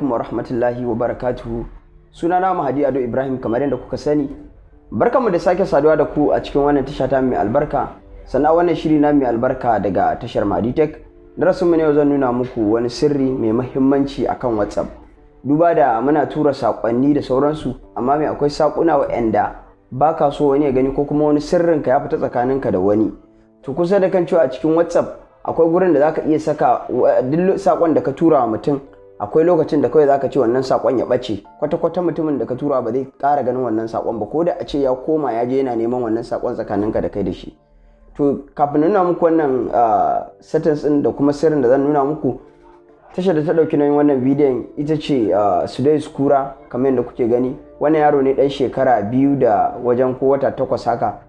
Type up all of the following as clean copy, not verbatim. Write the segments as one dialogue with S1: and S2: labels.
S1: Alaikum wa rahmatullahi wa barakatuhu. Sunana Mahadi Ado Ibrahim, kamar yadda kuka sani. Barkanmu da sake saduwa da ku a cikin wannan tasha ta mai albarka. Sannan wannan shiri na mai albarka daga tashar Mahadi Tech. Darasin mu ne yau zan nuna muku wani sirri mai muhimmanci akan WhatsApp. Duba da muna tura saƙonni da sauransu, amma mai akwai saƙuna waɗanda baka so wani ya gani ko kuma wani sirrinka ya fita tsakaninka da wani. To, kusa da kan cewa a cikin WhatsApp akwai gurin da zaka iya saka duk saƙon da ka tura wa mutum, akwai lokacin da kawai zaka ce wannan saƙon ya ɓace kwata-kwata, mutumin da ka tura ba zai ƙara ganin wannan saƙon ba, ko da a ce ya koma ya je yana neman wannan saƙon tsakaninka da kai da shi. To, kafin nuna muku wannan settings ɗin da kuma sirrin da zan nuna muku, tashar da ta ɗauki nauyin wannan bidiyon ita ce Sudais Kura. Kamar yadda kuke gani, wannan yaro ne ɗan shekara 2 da wajen ko wata 8 haka.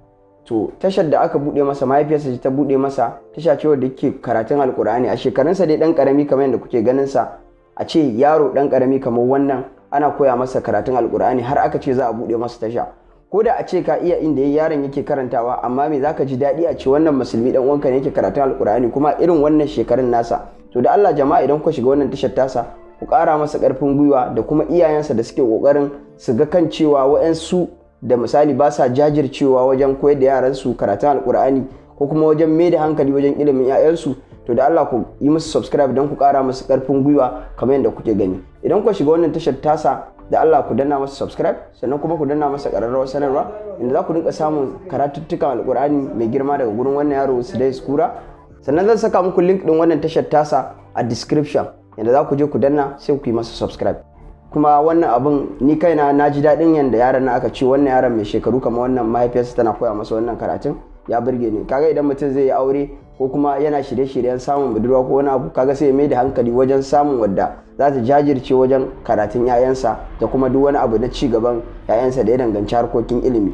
S1: To, tashar da aka bude masa, mahaifiyarsa ta bude masa tasha ce wadda yake karatun Alkur'ani a shekarunsa dai dan karami. Kamar yadda kuke ganin sa, a ce yaro dan karami kamar wannan ana koya masa karatun Alkur'ani har aka ce za a bude masa tasha. Ko da a ce ka iya inda yaron yake karantawa, amma me zaka ji daɗi a ce wannan musulmi dan uwanka ne yake karatun Alkur'ani kuma irin wannan shekarun nasa? To, da Allah jama'a, idan kuka shiga wannan tashar tasa, ku ƙara masa ƙarfin gwiwa da kuma iyayensa da suke ƙoƙarin su ga kan cewa wa'yansu da misali ba sa jajircewa wajen koyar da yaransu karatun Alkur'ani ko kuma wajen mai da hankali wajen ilimin 'ya'yansu. To, da Allah ku yi musu subscribe don ku kara musu karfin gwiwa. Kamar yadda kuke gani, idan ku shiga wannan tashar tasa, da Allah ku danna masa subscribe, sannan kuma ku danna masa ƙararrawar sanarwa inda za ku dinga samun karatuttukan Alkur'ani mai girma daga gurin wannan yaro Sudais Kura. Sannan zan saka muku link din wannan tashar tasa a description yadda za ku je ku danna, sai ku yi masa subscribe. Kuma wannan abun ni kaina na ji daɗin yadda yaron na aka ce wannan yaron mai shekaru kamar wannan mahaifiyarsa tana koya masa wannan karatun, ya burge ni. Kaga idan mutum zai yi aure ko kuma yana shirye-shiryen samun budurwa ko wani abu, kaga sai ya mai da hankali wajen samun wadda za ta jajirce wajen karatun 'ya'yansa da kuma duk wani abu na ci gaban 'ya'yansa da ya danganci harkokin ilimi.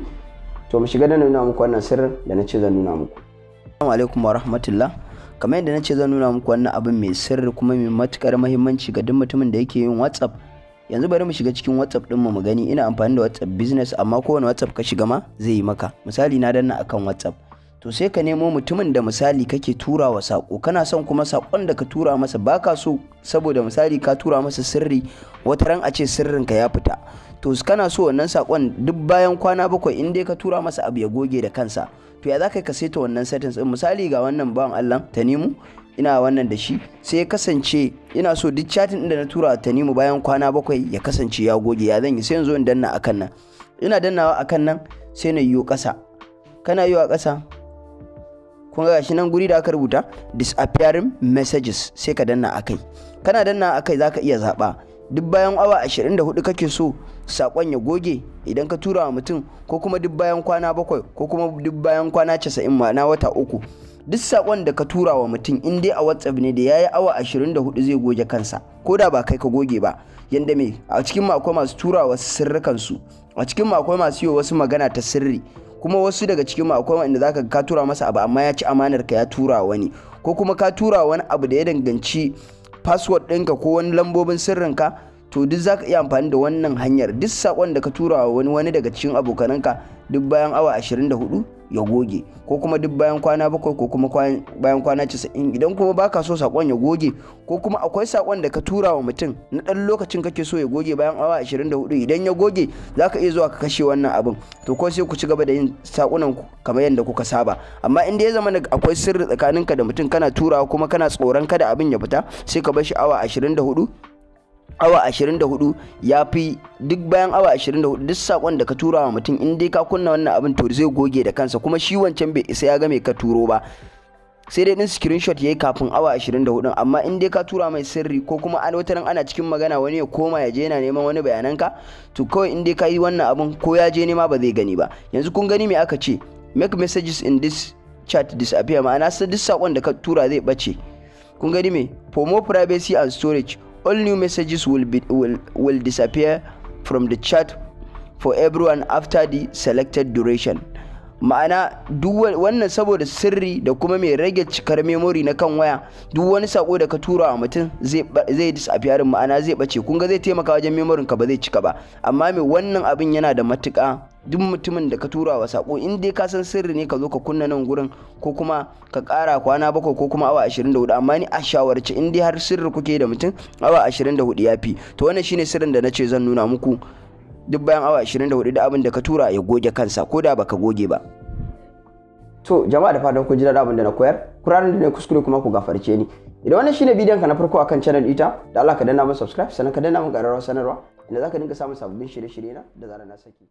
S1: To, mu shiga da nuna muku wannan sirrin da na ce zan nuna muku. Assalamu alaikum wa rahmatullah. Kamar yadda na ce zan nuna muku wannan abin mai sirri kuma mai matukar muhimmanci ga duk mutumin da yake yin WhatsApp. Yanzu bari mu shiga cikin WhatsApp ɗinmu mu gani. Ina amfani da WhatsApp Business, amma kowane WhatsApp ka shiga ma zai yi maka. Misali, na danna akan WhatsApp. To, sai ka nemo mutumin da misali kake tura wa sako, kana son kuma sakon da ka tura masa baka so, saboda misali ka tura masa sirri, wata ran a ce sirrinka ya fita. To, kana so wannan sakon duk bayan kwana 7 in dai ka tura masa abu ya goge da kansa. To, ya za ka saita wannan settings din? Misali, ga wannan bawan Allah Tanimu, ina wannan da shi, sai ya kasance ina so duk chatting din da na tura Tanimu bayan kwana 7 ya kasance ya goge. Ya zan yi? Sai yanzu in danna akan nan. Ina dannawa akan nan, sai na yiwo ƙasa. Kana yiwa ƙasa, kun ga gashi nan guri da aka rubuta "disappearing messages", sai ka danna akai. Kana danna akai, zaka iya zaba duk bayan awa 24 kake so sakon ya goge idan ka tura wa mutum, ko kuma duk bayan kwana 7, ko kuma duk bayan kwana 90, ma'ana wata 3. Duk sakon da ka tura wa mutum in dai a WhatsApp ne, da yayi awa 24 zai goge kansa, ko da ba kai ka goge ba. Yanda me a cikin mu akwai masu tura wasu sirrikan su, a cikin mu akwai masu yi wasu magana ta sirri, kuma wasu daga cikin mu akwai wanda zaka ka tura masa abu amma ya ci amanar ka ya tura wani, ko kuma ka tura wani abu da ya danganci password ɗinka ko wani lambobin sirrinka. To, duk zaka iya amfani da wannan hanyar, duk sakon da ka tura wa wani wani daga cikin abokananka, duk bayan awa 24 ya goge, ko kuma duk bayan kwana 7, ko kuma bayan kwana 90. Idan kuma baka so sakon ya goge, ko kuma akwai sakon da ka tura wa mutum na ɗan lokacin kake so ya goge bayan awa 24, idan ya goge zaka iya zuwa ka kashe wannan abin. To, ko sai ku ci gaba da yin sakunan ku kamar yadda kuka saba. Amma in ya zama akwai sirri tsakaninka da mutum kana turawa kuma kana tsoron kada abin ya fita, sai ka bar shi awa 24. Awa 24 ya fi. Duk bayan awa 24, duk sakon da ka tura wa mutum, in dai ka kunna wannan abin, to zai goge da kansa, kuma shi wancan bai isa ya ga me ka turo ba, sai dai din screenshot yayi kafin awa 24. Amma in dai ka tura mai sirri, ko kuma an wata ran ana cikin magana wani ya koma ya je yana neman wani bayananka, to kawai in dai ka yi wannan abin, ko ya je nema ba zai gani ba. Yanzu kun gani me aka ce? "Make messages in this chat disappear", ma'ana sai duk sakon da ka tura zai bace. Kun gani me? "For more privacy and storage, all new messages will disappear from the chat for everyone after the selected duration." Ma'ana duk wannan saboda sirri da kuma mai rage cikar memory na kan waya, duk wani sako da ka tura wa mutum zai disappearing, ma'ana zai bace. Kun ga zai taimaka wajen memory ka ba zai cika ba. Amma mai wannan abin yana da matuƙa, duk mutumin da ka tura wa sako, in dai ka san sirri ne, ka zo ka kunna nan gurin, ko kuma ka ƙara kwana 7 ko kuma awa 24. Amma ni a shawarce, in dai har sirri kuke da mutum, awa 24 ya fi. To wannan shine sirrin da na ce zan nuna muku. Duk bayan awa 24 da abin da ka tura ya goge kansa, ko da baka goge ba. To jama'a, da fatan kun ji daɗin abin da na koyar. Kurarin da na kuskure kuma ku gafarce ni. Idan wannan shine bidiyon ka na farko akan channel ita, da Allah ka danna mun subscribe, sannan ka danna mun ƙararrawar sanarwa inda zaka dinga samun sababbin shirye-shirye na da zarar na saki.